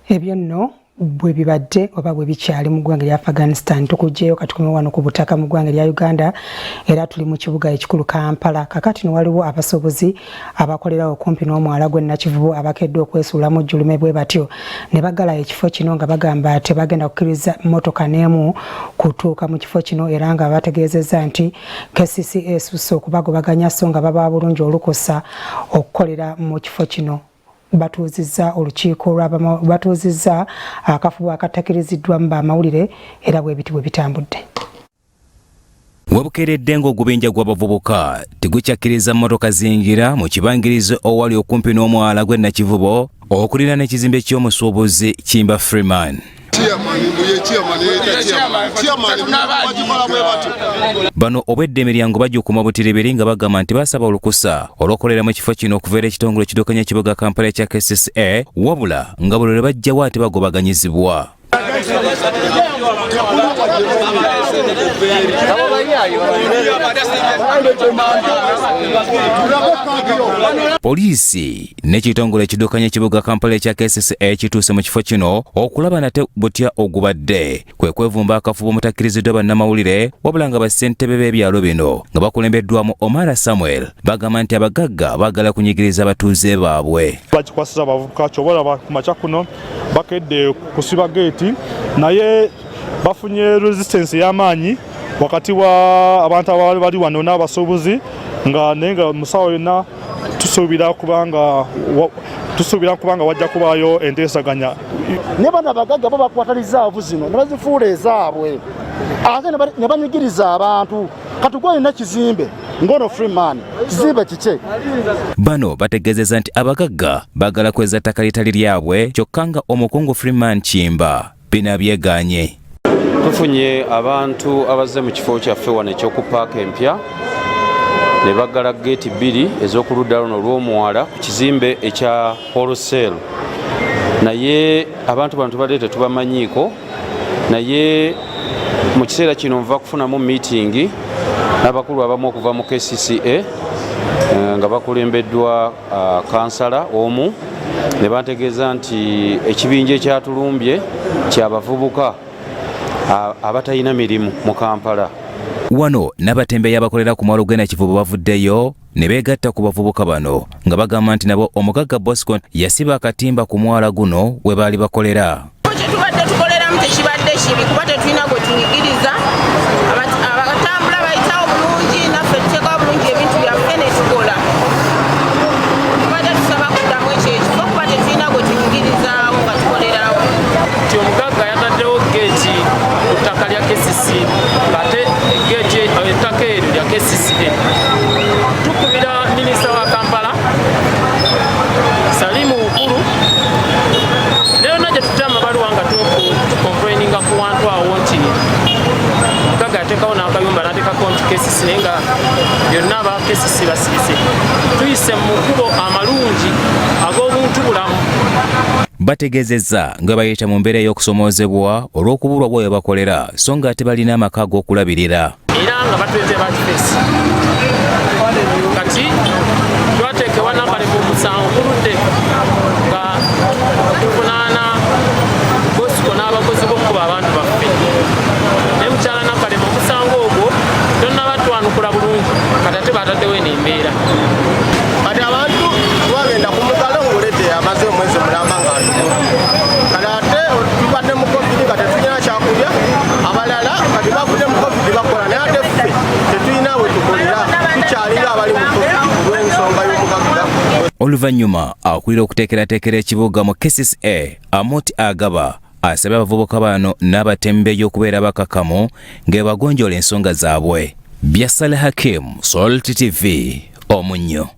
Ebyo nno bwe bibadde oba bwe bikyali mu ggwanga erya Afghanistan. Tukuggyeyo katukome wano ku butaka mu ggwanga erya Uganda, era tuli mu kibuga ekikulu Kampala. Kakati no waliwo abasuubuzi abakolera okumpi n'omwala gw'e Nakivubo abakedde okwesuulamu jjulume bwe batyo ne baggala ekifo kino nga bagamba tebagenda kukkiriza mmotoka n'emu kutuuka mu kifo kino, era nga bategeezezza nti KCCA esusse okubagobaganya so nga baba bulungi olukusa okukolera mu kifo kino. Batuuzizza olukiiko, batuuzizza akafubo akatakiriziddwamu bamawulire, era bwe biti bwe bitambudde. Webukeredde ng'ogubinja gw'abavubuka tegukyakkiriza mmotoka zingira mu kibangirizo owali okumpi n'omwala gw'e Nakivubo okuliraana ekizimbe ky'omusuubuzi Kimba Freeman. Bano obwedda emiryango bajukuma butiribiri nga bagamba nti basaba olukusa olw'okukolera mu kifo kino okuva eri ekitongole ekiddukanya ekibuga Kampala ekya KCCA, wabula nga buli lwe bajjawo ate bagobaganyizibwa. Poliisi n'ekitongole ekiddukanya ekibuga Kampala ekya KCCA kituuse mu kifo kino okulaba nate butya ogubadde kwe kwevumba akafubo omutakkiriziddwa bannamawulire, wabula nga bassentebe b'ebyalo bino nga bakulembeddwamu Omara Samuel bagamba nti abagagga baagala kunyigiriza abatuuze baabwe. Bakikwasiza abavubuka, kyoba olaba ku makya kuno bakedde kusiba geeti, naye bafunye resistance ey'amaanyi wakati wa abantu abaali bali wano n'abasuubuzi, nga naye nga musawo yonna tusuubira kubanga wajja kubaayo enteesaganya. Naye bano abagagga bo bakwata rizaavu zino ne bazifuula ezaabwe, ate ne banyigiriza abantu. Kati gwe olina kizimbe ng'ono Freeman, kizimbe kikye. Bano bategeezezza nti abagagga baagala kweza ttaka litali lyabwe, kyokka nga omukungu Freeman Kimba bino abyegaanye. Tufunye abantu abazze mu kifo kyaffe wano eky'oku paaka empya ne baggala geeti bbiri ez'oku ludda luno olw'omuwala ku kizimbe ekya wholesale, naye abantu bano tubadde tetubamanyiiko. Naye mu kiseera kino nva kufunamu meeting n'abakulu abamu okuva mu KCCA, nga bakulembeddwa kansala omu, ne bantegeeza nti ekibinja ekyatulumbye kyabavubuka abatalina mirimu mu Kampala. Wano n'abatembeeyi abakolera ku mwalo gw'e Nakivubo bavuddeyo ne beegatta ku bavubuka bano nga bagamba nti nabo omugagga Bosco yasiba akatimba ku mwala guno we baali bakolera. Kyetubadde tukoleramu tekibadde kibi kuba tetulina gwe tunyigiriza. Abatambula bayitawo bulungi, naffe tuteekawo bulungi ebintu byaffe ne tukola. Tubadde tusaba kuddamu ekyo ekifo kuba tetulina gwe tunyigirizaawo nga tukolerawo. Nti omugagga yataddewo geeti ku ttaka lya KCC, ng'ate geeti ettaka eryo lya KCCA. Tukubira minisita wa Kampala Salimu Ukuru naye yonna gye tutya amabaluwa nga tucomplaininga ku wantu awo nti omugagga yateekawo n'akayumba n'ateekako nti KCC, naye nga byonna aba KCC basirise. Tuyise mu kkubo amalungi ag'obuntu bulamu. Bategeezezza nga bayita mu mbeera ey'okusomoozebwa olw'okubulwa bwayo bakolera, so nga ate balina amaka ag'okulabirira. Era nga batuleetera bakifesi, kati twateekebwa Nakalema omusango kuludde nga tuvunaana Bosco n'abakozi b'okkuba abantu baffe, naye mukyala Nakalema omusango ogwo tonnaba twanukula bulungi, kati ate bataddewo eno embeera. Kati abantu twagenda ku mugalo ngulete amaze omwezi mulamba nga atukuba. Kati ate tubadde mu COVID nga tetulina kyakulya. Abalala kati bavudde mu COVID bakola, naye ate ffe tetulina we tukolera, tukyalinga abali mu COVID olw'ensonga y'omugagga. Oluvannyuma akulira okuteekerateekera ekibuga mu KCCA Amoti Agaba asabye abavubuka bano n'abatembeeyi okubeera bakakamu ng'ebagonjoola ensonga zaabwe. Bya Saleh Hakim, Salt TV, Omunnyo.